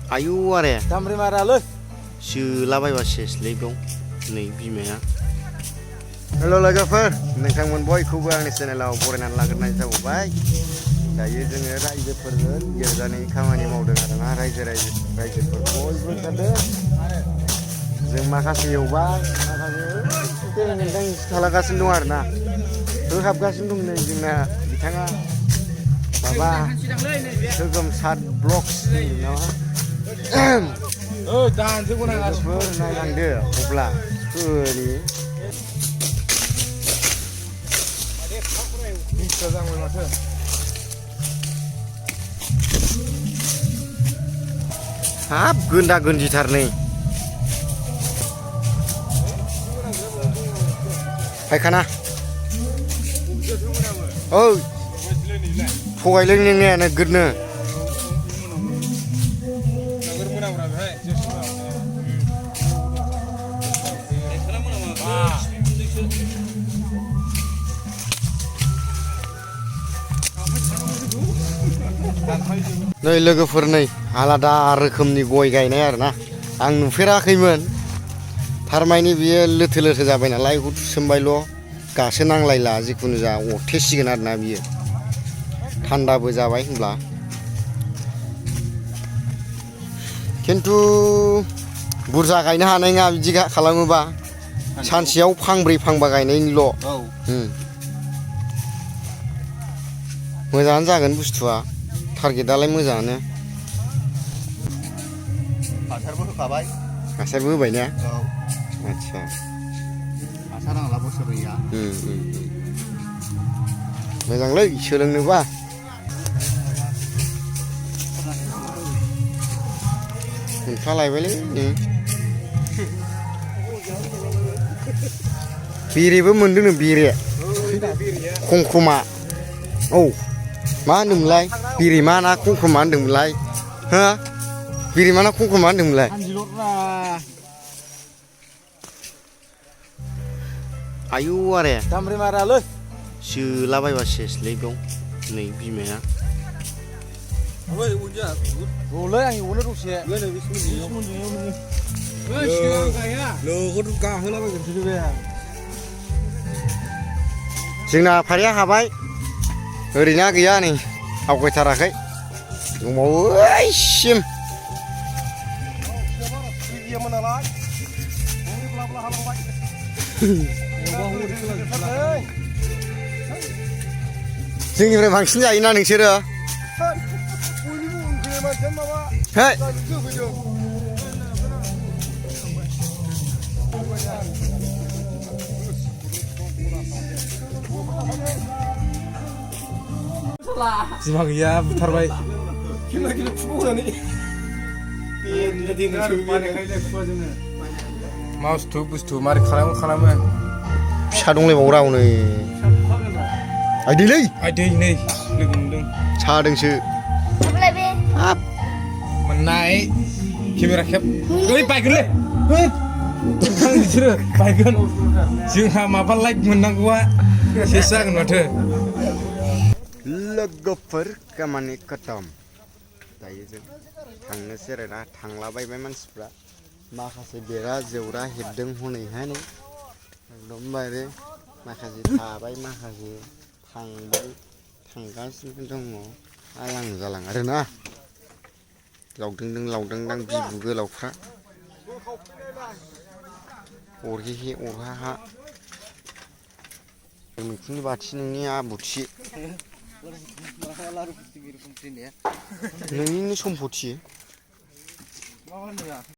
आयु आरे दामब्रि मारालै सोलाबायबा सेसलै बेयाव नै बिमाया हेल' लोगोफोर नोंथांमोन बयखौबो आंनि चेनेलाव बरायनानै लाग्रोनाय जाबाय दायो जोङो रायजोफोरजों गिर्जानि खामानि मावदों आरोना रायजोफोर बयबो ओंखारदों जों माखासे एवबाय माखासे खालामगासिनो दं आरोना होहाबगासिनो दं नै जोंना बिथाङा माबा गोगोमसार ब्लग्स नामा नायलांदो अब्ला सोरनि हाब गोन्दा गोन्दिथार नै फायखाना औ थगायलै नोंने नोगोदनो नै लोगोफोर नै आलादा रोखोमनि गय गायनाय आरोना आं नुफेराखैमोन थारमाने बियो लोथो लोथो जाबाय नालाय बेखौ थुसोमबायल' गासो नांलायला जिखुनु जा अरथेसिगोन आरोना बियो थान्दाबो जाबाय होनब्ला खिन्थु बुरजा गायनो हानाय नङा बिदि खालामोबा सानसेयाव फांब्रै फांबा गायनायनिल' मोजाङानो जागोन बुस्थुआ टारगेटआलाय मोजाङानो हासारबो होखाबाय हासारबो होबाय ने औ आच्छा हासार नांला बोसोरनैया मोजांलै सोलोंनोबा मोनखालायबायलै बेरेबो मोनदों नो बेरे खंख्रमा औ मा होनदोंमोनलाय बेरेमा ना खंख्रमा होनदोंमोनलाय हो बेरेमा ना खंख्रमा होनदोंमोनलाय आयु आरे दामब्रि मारालै सोलाबायबा सेसलै बेयाव नै बिमाया औलै आं एवनो दसे जोंना फारिया हाबाय ओरैनो गैया नै आवगायथाराखै दंबावो ओइसिम जोंनिफ्राय बांसिन जायोना नोंसोरो हे जिमा गैया बुथारबाय मा बुस्थु मारै खालामो फिसा दंलायबावो हनै आइदैलै आइदै नै लोगो मोनदों सादोंसो हाब मोननाय केमेरा खेब ओइ बायगोनलै बिसोरो बायगोन जोंहा माबा लाइक मोननांगौआ सेस जागोन माथो लोगोफोर खामानि खतम दायो जों थांनोसै आरोना थांलाबायबाय मानसिफ्रा माखासे बेरा जेवरा हेबदों हनैहाय नै एकदमबारे माखासे थाबाय माखासे थांबाय थांगासिनो दङ आलां जालां आरोना लावदां बिबु गोलावफ्रा अरहेहे अरहाहा मैखुननि बाथि नोंनि आबुथि नोंनिनो सम्पति